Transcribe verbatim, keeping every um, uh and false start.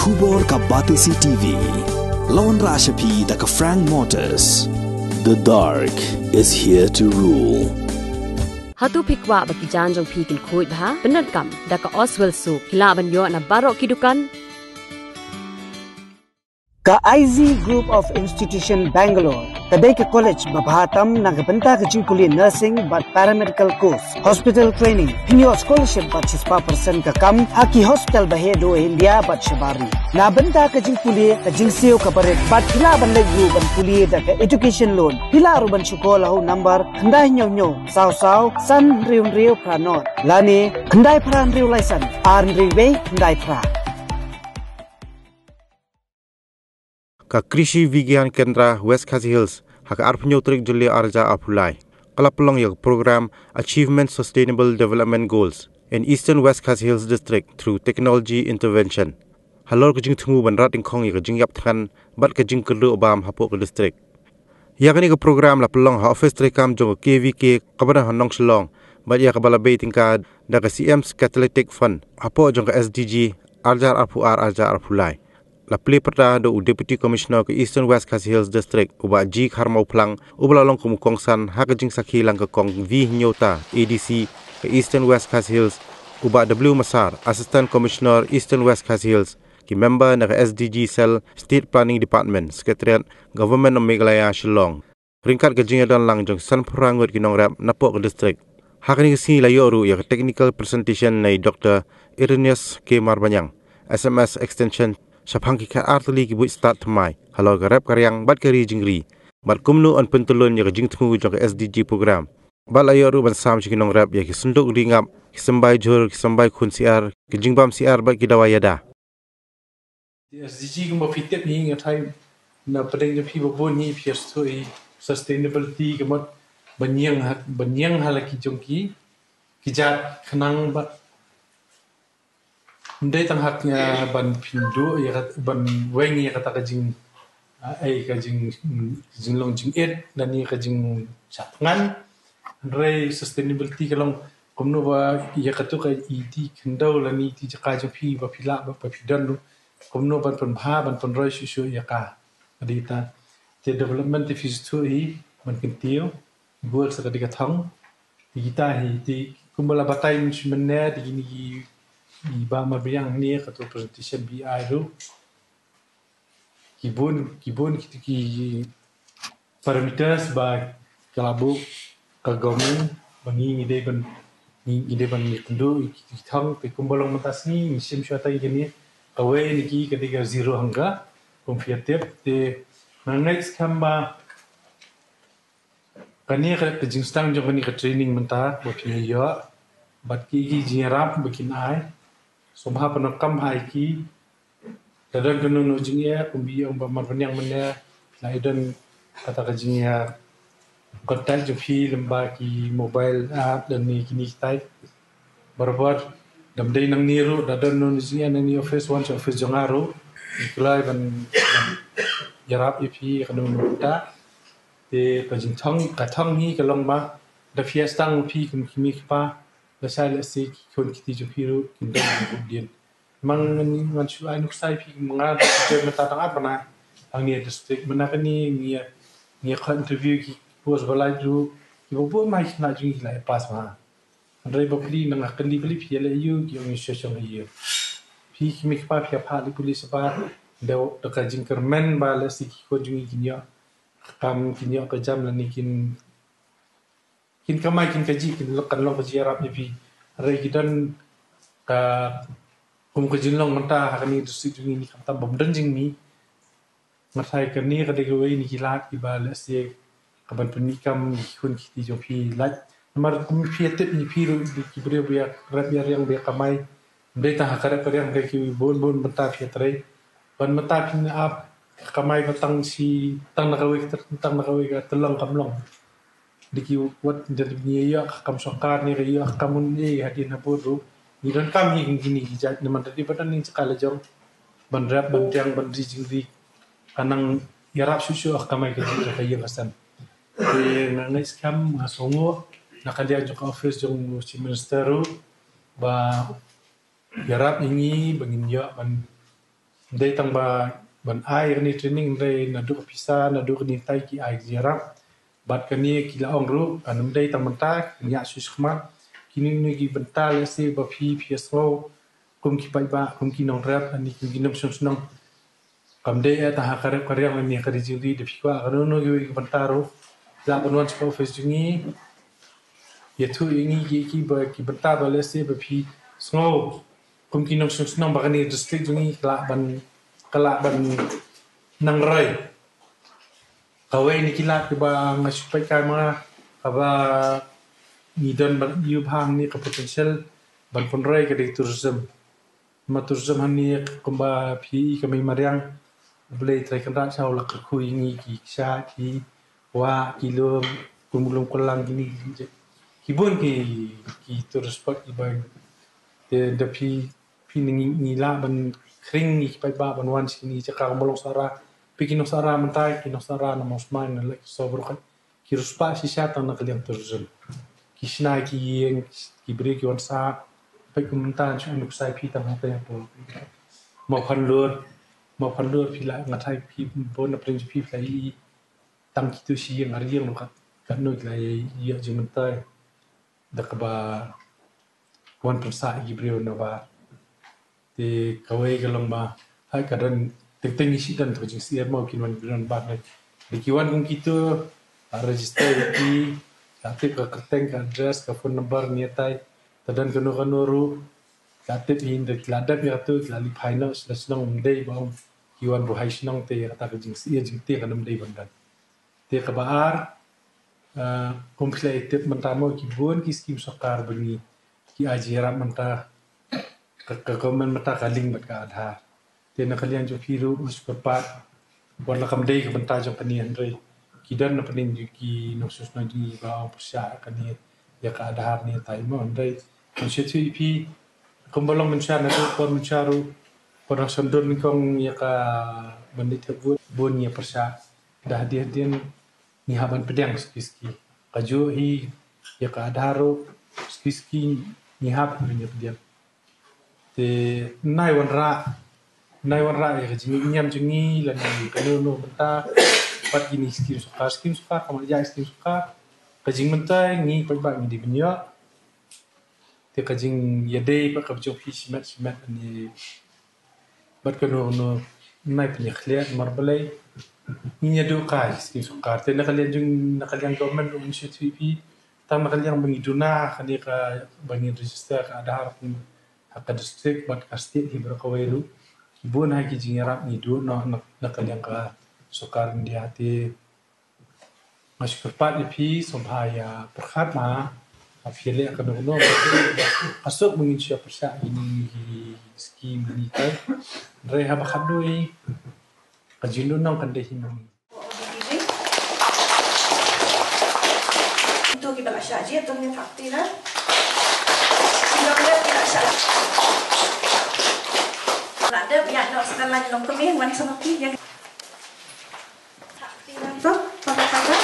Khubor ka Batesi T V. La wanrah sha phi da ka Frank Motors. The dark is here to rule. Hato phi kwah ba ki jaiñ jong phi kin khuid bha? Pyndonkam da ka Oswell Soap. Phi lah ban ïoh na baroh ki dukan. Ka I Z Group of Institution Bangalore ka dei ka college ba bha tam na ka bynta ka jingpule nursing bad paramedical course, hospital training. Phin ïoh scholarship bad shispah percent ka kam ha ki hospital ba heh duh India bad shabar ri. Na bynta ka jingpule, ka jingsiew kaba rit bad phi lah ban leit ruh ban pule da ka education loan. Phi lah ruh ban shu call ha u number khyndai hynñiew hynñiew saw saw san hynriew hynriew phra nod lane khyndai phra hynriew lai san ar hynriew wei khyndai phra. Ka Krishi Vigyan Kendra West Khasi Hills ha ka arphew hynñiew tarik Jylliew arhajar arphew lai ka la pynlong ïa ka program Achievement Sustainable Development Goals in Eastern West Khasi Hills District through Technology Intervention. Halor ka jingthmu ban rat dyngkhong ïa ka jingïap thngan bad ka jingkyrduh bam hapoh ka district. Ïa kane ka program la pynlong ha office treikam jong ka K V K kaba don ha Nongshillong bad ïa kaba la bei tyngka da ka C M's Catalytic Fund hapoh jong ka S D G arhajar arphew ar arhajar arphew lai. La plie pyrta da u Deputy Commissioner ka Eastern West Khasi Hills District, u Bah G Kharmawphlang, uba la long kum u kongsan ha ka jingsakhi lang ka Kong V Hynñiewta, A D C ka Eastern West Khasi Hills, u Bah W Massar, Assistant Commissioner Eastern West Khasi Hills, ki member na ka S D G Cell, State Planning Department, Secretariat, Government of Meghalaya, Shillong. Ryngkat ka jingïadon lang jong sanphew ngut ki nongrep napoh ka district. Ha kane ka sngi la ïoh ruh ïa ka technical presentation na i Doctor Irenaeus K Marbaniang, S M S Extension, shaphang ki khatar tylli ki buit stad thymmai halor ka rep ka riang bad ka ri jingri, bad kumno yn pyntyllun ïa ka jingthmu jong ka S D G program. Bad la ïoh ruh ban sam sha ki nongrep ïa ki synduk ri ngap, ki symbai jhur, ki symbai khun syiar, ki jingbam syiar bad ki dawai ïada. Te S D G kumba phi tip hi, nga tharai na pdeng jong phi ba bun hi phi ïa sngewthuh hi, sustainability ka mut ban ïeng ha, ban ïeng ha la ki jong ki, ki jait khnang ba ym dei tang ha ka, ah, ban pynduh ïa ka, ban weng ïa kata ka jing, ah, ei ka jing, jinglong jingit lane ka jingshah thngan. Hynrei sustainability ka long kumno ba ïa katu ka iti khyndew lane iti jaka jong phi ba phi lah ba, ba phi don ruh, kumno ban pynbha ban pynroi shuh shuh ïa ka. Ka dei ta. Te development te phi sngewthuh hi ban kyntiew, goal sa ka dei ka thong. Te kita hi te kumba la batai mynne te kine ki, i Bah Marbaniang ne katu presentation B I ruh. Ki bun, ki bun ki, ki parameters ba ka la buh ka government ba ngi, ngi dei ban, ngi, ngi dei ban ïakynduh ïa ki thong. Te kumba long mynta sngi ngi shim shuwa ïa kine, kawei na ki ka dei ka zero hunger kum phi ïa tip. Te nga ngeit skhem ba kane ka, ka jingsdang jong kane ka training mynta ba phi ïa ïoh bad ki, ki jingïarap ba kin ai, sngewbha pyndonkam ha ki. Lada don kano kano jingeh, kumba ong Bah Marbaniang mynne, phi la ïa don kata ka jingïa contact jong phi lyngba ki mobile app lane kine kitai. Barabor, da ym dei nangne ruh, da don kano kano jingeh nangne office, wan sha office jong nga ruh, ngi kloi ban, ban ïarap ïa phi kano kano kata. Te ka jingthong, ka thong hi ka long ba da phi ïa sdang phi kum ki kmie ki kpa, lashai lashai ki khun ki kti jong phi ruh kin don ruh dien. Mang ngan, ngan shu ai nuksa ïa phi, nga da phi mynta tang ar bnai hangne district, mynta kane ngi ïa, ngi ïa khot interview ki post ba lait ruh, kiba bun ma ki khynnah jong ngi ki la ïa pass ma. Hynrei ba phi nang ha kane ba phi ïa leh aïu, ki ong ïa shu shong aïu. Phi ki kmie ki kpa phi ïa phah leit pule shabar, da, da ka jingkyrmen ba lehse ki khun jong ngi kin ïoh ka kam, kin ïoh ka jam lane kin, kin kamai, kin kajih, kin long, kan long ka jingïarap ïa phi. Hynrei ki don ka, kum ka jinglong mynta ha kane ka district jong ngi, khamtam bym don jingmih. Nga tharai kane ka dei kawei na ki lad kiba lehse ka ban pynmih kam ïa ki khun ki kti jong phi lait. Namar kum phi ïa tip, ngi phi ruh ki briew ba ïa rep ïa riang ba ïa kamai, ym dei tang ha ka rep ka riang, ka ki bun bun bynta phi ïa trei. Ban mynta phin ap ka kamai ba tang shi, tang na kawei ka, tang na kawei ka tyllong kam long. Da ki wat, da ngi ïoh ka kam sorkar ne ka ïoh ka kam un, eh, hadien habud ruh ngi donkam hi kum kine ki jait, namar da dei ba don ïing jaka la jong ban rep, ban riang, ban ri jingri, ka nang ïarap shuh shuh ha ka kamai kajih ka ïing ka sem. Te nga ngeit skhem, nga sngewnguh na ka liang jong ka office jong u Chief Minister ruh ba ïarap ïa ngi ba ngin ïoh ban Dei tang ba ban ai kane training, dei naduh pisa, naduh kane tai ki ai jingïarap. Bad kane ki la ong ruh, ah, ym dei tang mynta, ngi ïa shu shikmat. Kine ne ki bynta lehse ba phi, phi sngew kum ki paidbah, kum ki nongrep, ani kum ki nongshong shnong. Kam dei eh tang ha ka rep ka riang ne ka ri jingri, da phi kwah kano kano kiwei ki bynta ruh, lah ban wan sha ka office jong ngi. Ïathuh ïa ngi ki, ki ba, ki bynta ba lehse ba phi sngew kum ki nongshong shnong ba kane district jong ngi ka lah ban, ka lah ban nang roi. Kawei na ki lad kiba nga shu peit kai ma nga, kaba ngi don ba ïoh bha hangne ka potential ban pynroi ka dei tourism. Ma tourism hangne kumba phi i ka mei mariang, U Blei Trai Kynrad sha u la kyrkhu ïa ngi ki kshaid, ki wah, ki lum, kum lum Kulang kine, ki bun ki, ki tourist spot kiba. Te da phi, phi ne ngi, ngi lah ban khring ngi ki paidbah ban wan sha kine ki jaka kumba long Sohra. Phi ki nong Sohra mynta, ki nong Sohra na Mawsmai, na Laitkynsoh baroh, ki riewspah shisha tang na ka liang tourism. Ki shna ki ïing, ki briew ki wan sah. Peit kum mynta shu anu ksai phi tang hangta hapoh Mawphanlur. Mawphanlur phi lah, nga tharai phi bun na pdeng jong phi phi lah ïohi tang kito shi ïing ar ïing ruh kat, katno ki la ïoh jingmyntoi da kaba wan pynsah ïa ki briew na bar. Te kawei ka long ba ha ka don teng teng ngi shu don to jingsyier mo, kin wan ki briew na bar ne. Te ki wan kum kito, ah, register ïa ki, la tip ka kyrteng, ka address, ka phone number, ne tai. Te don kano kano ruh, la tip hi, da ki la dep ïa kato, ki la leit phai noh sha la shnong, ym dei ba ong ki wan buhai shnong te ïa kata ka jingsyier jingtieng kan ym dei ban don. Te kaba ar, ah, kum phi la ïa tip mynta mo ki bun ki skim sorkar ba ngi, ki ai jingïarap mynta, ka, ka government mynta ka link bad ka Aadhaar. Te na ka liang jong phi ruh nga shu kyrpad, wat la kam dei ka bynta jong kane hynrei ki don na pdeng jong ki nongshong shnong jong ngi ba ong pyrshah kane ïa ka Aadhaar ne tai mo hynrei. Nga shu ïathuh ïa phi, kumba long mynshuwa naduh por mynshuwa ruh, por nang shon dur nyngkong ïa ka ban leit thep vote bun ngi ïa pyrshah. Da hadien hadien ngi hap ban pdiang suki suki. Kajuh hi ïa ka Aadhaar ruh suki suki ngi hap ban ïa pdiang. Te nai wanrah, nai wanrah ïa ka jingïam jong ngi lane kano kano bynta. Pat kine skim sorkar, skim sorkar, ka mah ïa skim sorkar, ka jingmyntoi ngi paidbah ngi dei ban ïoh. Te ka jingïadei pat kaba jong phi shimet shimet ne bad kano kano, nai pynïakhleh namar balei ngin ïa duh kai skim sorkar. Te na ka liang jong, na ka liang government ruh ngi shu ïathuh ïa phi, tang na ka liang ba ngi duna kane ka, ba ngin register ka Aadhaar ha ka district bad ka state hi baroh kawei ruh, ki bun ha ki jingïarap ngi duh noh na, na ka liang ka sorkar India. Te nga shu kyrpad ïa phi, sngewbha ïa pyrkhat ma, ha phi leh kano kano, ka suk ba ngin shu pyrshah ïa kine ki skim kine ki. Hynrei haba khatduh ka jingduhnong kan dei hi ma ngi. Itu kiba la shah jied, to ngin thap ti na. Kiba la dep, kiba la shah. La dep, ïa noh, sekarang lagi long kemih, wan sama pi, ïa. Thap ti na. To, to, to, to.